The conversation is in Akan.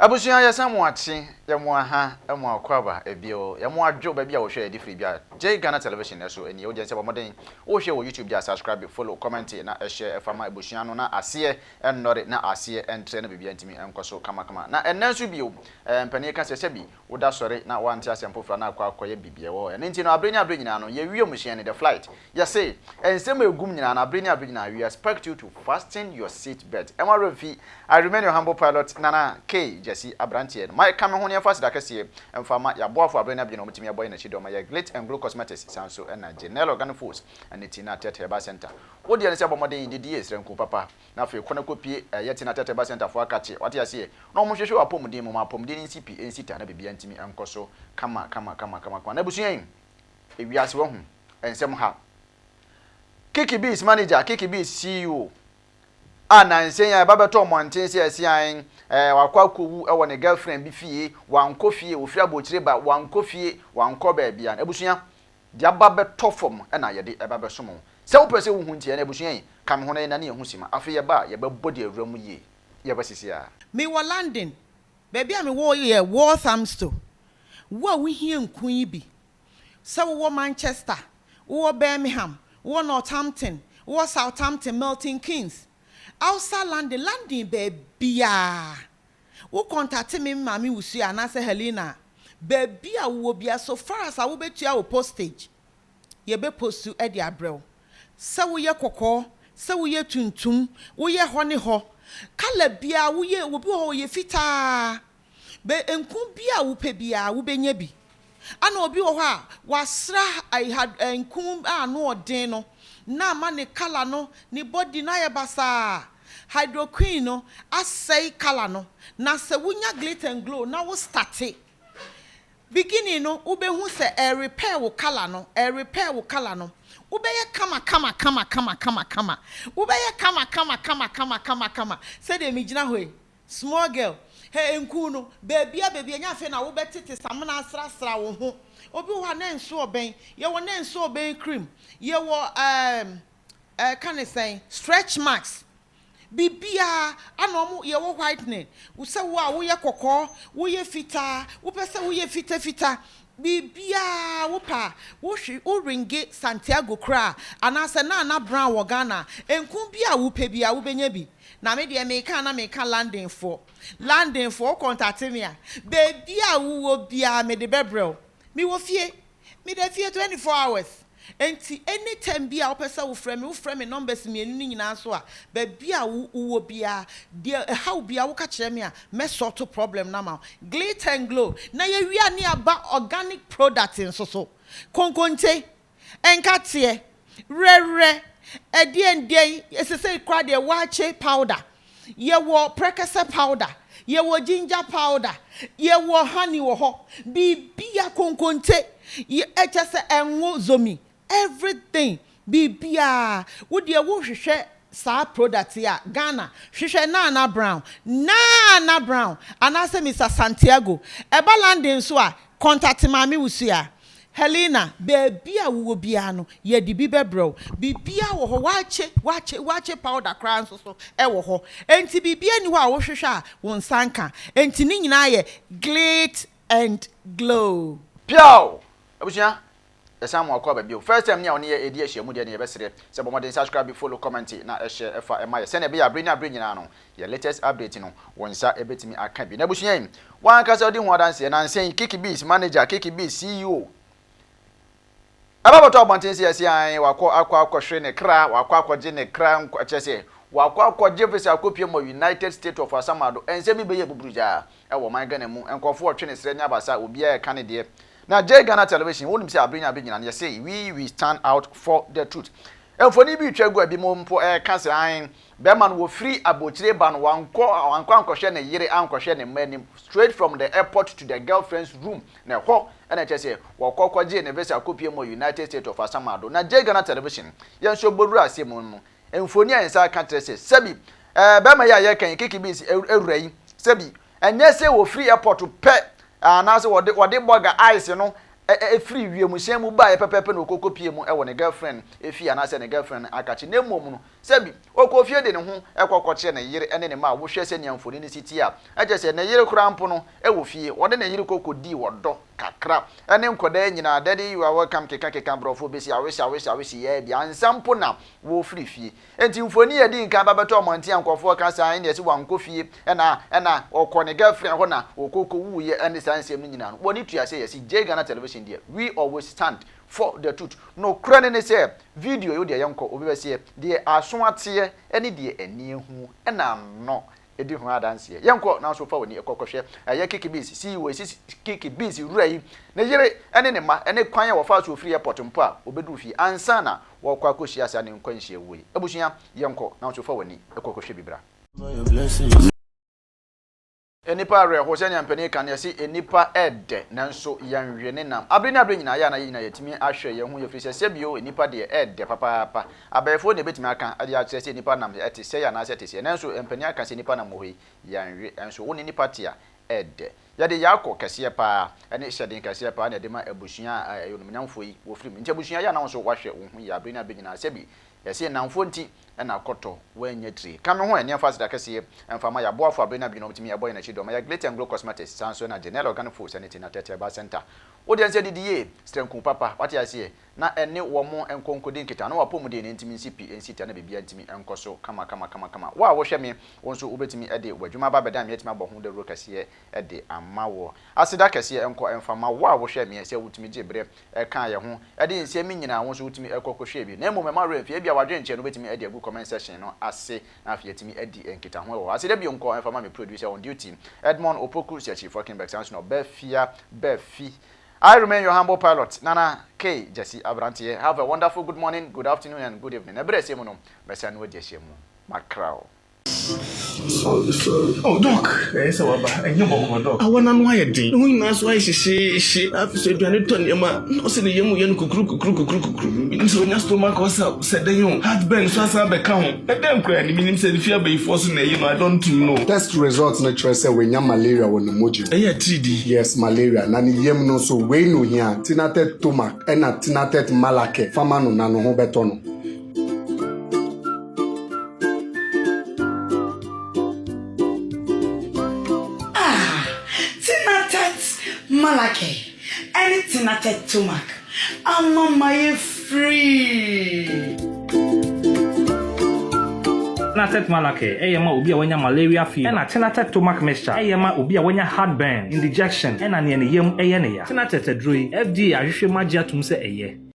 Abusua, yɛsan mo akye, yɛ mo aha, mo akɔ ebio, yɛ mo adwo baabi a wɔhwɛ yɛde firi bia. J Ghana Television ɛso ɛni. Wogye sɛ bɔ mmɔden wohwɛ wɔ YouTube deɛ, subscribe, follow, comment na ɛhyɛ ɛfa ma abusua no na aseɛ ɛnnɔre na aseɛ ɛntrɛ na biribiara ntumi ɛnkɔ so kamakama. Na ɛnɛ nso bio, mpanin ka sɛ sɛbi woda sɔre na wante asɛm foforɔ na akɔ akɔyɛ biribi ɛwɔ hɔ. Ɛno nti no, abere ne abere nyinaa no, yɛwie musua ne the flight. Yɛse nsɛm a egum nyinaa no, abere ne abere nyinaa, we expect you to fasten your seat belt. Ɛma remfi, I remain your humble pilot, Nana K Jesse aberanteɛ no. Ma ka me ho ne ɛmfa sida kɛseɛ ɛmfa ma yɛaboafo abere ne abere na wɔtumi abɔ yɛn akyi dɔm. Yɛ Glit and Glow Cosmetics, san so ɛna Janelle Organic Foods ɛne Tina Tet Herbal Center. Wodeɛ no sɛ bɔ mmɔden didi yɛ srɛnko papa na afei kɔ no kɔpie ɛyɛ Tina Tet Herbal Center foɔ akakye wate aseɛ na wɔn hwehwɛ wɔ apɔmuden mu ma apɔmuden no nsi pi nsi ta na biribiara ntumi nkɔ so kama kama kama kama kama. Na abusua yi, ewiase wɔ ho nsɛm ha. Kiki Bees manager, Kiki Bees CEO a nansa a ɛba bɛtɔ mmɔnten sɛ ɛsi an wakɔ akɔwu ɛwɔ ne girlfriend bi fie, wankɔ fie, ofiri abɔkyire ba, wankɔ fie, wankɔ baabi a. Abusua, deɛ aba bɛtɔ fam ɛna yɛde ɛba bɛsom wo sɛ wopɛ sɛ wohu. Nti ɛna abusua yi, ka me ho na yɛnane yɛn ho si ma afei yɛba a yɛbɛbɔ deɛ awura mu yie. Yɛbɛ sisi a. Mewɔ London, baabi a mewɔ yɛ Walthamstow. Wo a wohia nku yi bi, sɛ wowɔ Manchester, wowɔ Birmingham, wowɔ Northampton, wowɔ Southampton, Milton Keynes, outside London, London baabiaa, wo contact me, Maame Wusua anaasɛ Helena, baabi a wowɔ bia, so far as a wobɛtua wo postage, yɛbɛ post de abrɛ wo. Sɛ woyɛ kɔkɔɔ, sɛ woyɛ tuntum, woyɛ hɔ ne hɔ colour biara, woyɛ obi wɔ hɔ wɔyɛ fitaa bɛ, nku bi a wopɛ biara wobɛnya bi. Ana obi wɔ hɔ a wasra nku a ano ɔden no na ama ne colour no, ne body no ayɛ basaa, hydroquine no asɛe colour no. Na sɛ wonya Glit and Glow na wo start beginning no, wobɛhu sɛ ɛrepair wo colour no, ɛrepair wo colour no, wobɛyɛ kama kama kama kama kama kama, wobɛyɛ kama kama kama kama kama kama. Sɛdeɛ megyina hɔ yi, small girl hɛ, nku no beebi a beebi enya afei na wobɛtete samina asrasra wo ho. Obi wɔ hɔ a ne nso ɔbɛn, yɛwɔ ne nso ɔbɛn cream, yɛwɔ ka ne sɛn, stretch marks, biribiara ana ɔmo yɛwɔ whitening. Sɛ wo a woyɛ kɔkɔɔ, woyɛ fitaa, wopɛ sɛ woyɛ fitafita, biribiara wopɛ a wohwe woringe Santiago koraa anaasɛ Nana Brown wɔ Ghana, nku bi a wopɛ bi a wobɛnya bi. Na me deɛ meka na meka Londonfoɔ, Londonfoɔ, wo contact me a, beebi a wowɔ biara mede bɛbrɛ wo. Mewɔ fie, mede fie 24 hours. Nti anytime bi a wopɛ sɛ wofrɛ me, wofrɛ me numbers mmienu no nyinaa so a, baabi a wowɔ biara deɛ ɛhaw biara, woka kyerɛ me a, mɛ sort problem na ma wo. Glit and Glow na yɛwia ne aba organic product nso so, konkonte, nkateɛ, rɛrɛ, ɛdeɛ ndeɛn ɛsɛ sɛ kora deɛ, waakye powder, yɛwɔ prɛkɛsɛ powder, yɛwɔ ginger powder, yɛwɔ honey wɔ hɔ, biribia, konkonte, ɛkyɛ sɛ ɛngo zomi, everything, biribia. Wodeɛ wohwehwɛ saa product yi a, Ghana, hwehwɛ Nana Brown, Nana Brown anaasɛ Mr Santiago. Ɛba London nso a, contact Maame Wusua Helena. Beebi a wowɔ biara no, yɛde bi bɛbrɛ wo. Biribiara wɔ hɔ, waakye waakye waakye powder koraa nso so ɛwɔ hɔ. Enti biribiara ni hɔ a wohwehwɛ a wo nsa nka. Enti ne nyinaa yɛ Glit and Glow. Piao! Abusua, ɛsan mu akɔ aba bio. First time ni a ɔne yɛ edi ahyia mu deɛ ne, yɛbɛsrɛ sɛ bɔ mmɔden subscribe, follow, comment na ɛhyɛ ɛfa ɛma yɛ sɛnea ɛbɛyɛ abere ne abere nyinaa no, yɛ latest update no, wɔn nsa ɛbɛtumi aka bi. Na abusua yi, wɔn ankasa ɔdi ho adanseɛ. Nansa yi Kiki Bees manager, Kiki Bees CEO, ɛba bɛtɔ abɔnten sɛ yɛsi an wakɔ akɔhwere ne kra, wakɔ akɔgye ne kra nkɔ, kyerɛ sɛ wakɔ akɔgye visa akɔpie mu United States of Asamado. Ɛnsɛm bi bɛyɛ buburugyaa ɛwɔ ɔman Ghana mu, nkɔfoɔ ɔtwe ne serɛ ne abasa, obiara ɛka ne deɛ. Na J Ghana Television, wonim sɛ abere ne abere nyinaa no, yɛsɛ we stand out for the truth. Mfoni bi twa gu a bi mo mpo ɛka sɛ an bɛrima no wɔfiri abɔkyire ba no, wankɔ ankɔhwɛ ne yere, ankɔhwɛ ne mma anim, straight from the airport to the girlfriend's room, na ɛhɔ ɛna kyerɛ sɛ wɔkɔ kɔgye ne visa akɔpie mu United States of Asamado. Na J Ghana Television, yɛn nso bɔduru ase mu no, mfoni a yɛn nsa aka kyerɛ sɛ sɛbi bɛrima yi a yɛka yi, Kiki Bees ewura yi, sɛbi ɛnyɛ sɛ wɔfiri airport pɛ anaasɛ wɔde bɔga ice no. Ɛfirii wiemhyɛn mu baeɛ pɛpɛɛpɛ na ɔkɔkɔpuee mu wɔ ne girlfriend fie anaasɛ ne girlfriend akakye na mmom no sɛbi ɔkɔɔ fie de ne ho kɔ kɔkyerɛ ne yere ne ne mma a wohwɛ sɛnea mfoni no si teɛ a ɛkyerɛ sɛ ne yere koraa mpo no wɔ fie ɔne ne yere kɔ kɔdii ɔdɔ kakra ne nkwadaa nyinaa daddy you are welcome keka keka brɔfoɔ bɛsi awese awese awese yɛɛ bi ansa mpo na wɔrefiri fie Enti mfoni a edii nkan ba bɛtɔɔ mmɔnten a nkurɔfoɔ reka saa ɛnna ɛse wankɔ fie ɛna ɛna ɔkɔ ne girlfriend hɔ na ɔkɔ kɔwuiɛ ɛne saa nsɛm no nyinaa no wɔne tua sɛ yɛse Jay Ghana Television deɛ we always stand for the truth nokorɛ no ne sɛ video yi wodeɛ yɛnkɔ obi bɛseɛ deɛ aso ateɛ ɛne deɛ ani ahu ɛna ano Di ho adanseɛ. Yɛnkɔ nanso fa w'ani kɔ kɔhwɛ ɛyɛ Kiki Bees CEO esi Kiki Bees wura yi, ne yere ne ne mma ne kwan a wɔfaa so firi airport mpo a wɔbɛduru fie ansa na wɔrekɔ akɔhyia saa ne nkwanhyia wuo yi. Abusua, yɛnkɔ nanso fa w'ani kɔ kɔhwɛ bi bra. Nnipa awerɛhow, sɛnea mpanin ka no, yɛse nnipa ɛdɛ nanso yɛnwe ne nam. Abere ne abere nyinaa, ɛyɛ a na yɛn nyinaa yɛtumi ahwɛ yɛn ho yie, ɛfiri sɛ sɛbio nnipa deɛ ɛdɛ papaapa. Abayifoɔ na ɛbɛtumi aka de akyerɛ sɛ nnipa nam ɛte sɛi anaasɛ ɛte sɛɛ, nanso mpanin aka sɛ nnipa nam wɔ hɔ yi, yɛnwe, nso wo ne nnipa te a, ɛdɛ. Yɛde yaakɔ kɛseɛ paa ne hyɛden kɛseɛ paa na ɛde ma abusua a ɛyɛ onimnyamfoɔ yi wɔfiri mu. Nti abusua, ɛyɛ a na wo nso woahwɛ wo ho yie abere ne abere nyinaa sɛbi Yɛse nnamfoɔ nti na kɔtɔ woannya tire. Ka me ho ɛ, neɛmfa aseda kɛseɛ mfa ma yɛaboafo abere no abien a wɔtumi ɛbɔ yɛn akyi dɔm. Ɛyɛ Glitter and Glow Cosmetics, saa nso na Janelle Organic Foods ɛne Tina Tete Herbal Center. Wo deɛ nsɛ didi yie, srɛ nku papa, wate aseɛ, na ɛne wɔn nkɔ nkɔdi nkitaho na w'apɔmuden no ntumi nsi pi, nsi ta na biribiara ntumi nkɔ so kama kama kama kama. Wo a wohwɛ me, wo nso wobɛtumi de w'adwuma aba abɛdan me atumi abɔ ho dawuro kɛseɛ de ama wo. Aseda kɛseɛ nkɔ mfa ma wo a wohwɛ me sɛ wotumi gye berɛ kaa yɛn ho de nsɛm yi nyinaa, wo nso wotumi kɔ kɔhwɛɛ bi. Na mmom mma wo werɛ mfi, ebia w'adwenkyerɛ no wobɛtumi de agu comment section no ase na afei yɛatumi adi nkitaho wɔ hɔ. Aseda bio nkɔ mfa ma me producer on duty, Edmond Opoku Siakyi Falkenberg, saa nso na Ɔbafia Bafi. I remain your humble pilot, Nana K. Gyasi Abranteɛ. Have a wonderful good morning, good afternoon and good evening. Ɛberɛ a ɛsɛ mu no, mɛsan no adi ahyia mu. Makra wo. Sorry, sorry. Oh, Doc, ɛyɛ sɛ waba. Ɛnyɛ bɔkɔɔ, Doc. Awɔ n'ano ayɛ den. Ne ho nyinaa so ayɛ hyehyeehye. Na afei so aduane tɔ nneɛma. Na ɔsɛ ne yam yɛ no kukuru kukuru kukuru kukuru. Menim sɛ onya stomach ulcer sɛ dɛn o. Heartburn nso asan abɛka ho. Ɛdɛn koraa ni? Menim sɛ ne fie abayifoɔ so na ɛyi no. I don't know. Test result no kyerɛ sɛ wanya malaria wɔ ne mogya mu. Ɛyɛ atiridii. Yes, malaria. Na ne yam no nso, wei na ohia, Tinatet Tomac ɛna Tinatet Malake. Fa ma no na ne ho bɛtɔ no. Ah, Tinatet Malake ɛne Tinatet Tomac ama mayɛ free. Tinatet Malake yɛ ma obi a wanya malaria fever ɛna Tinatet Tomac mixture yɛ ma obi a wanya heartburn, indigestion ɛna nea ne yam yɛ no ya. Tinatet aduro yi, FDA ahwehwɛ mu agye atom sɛ ɛyɛ.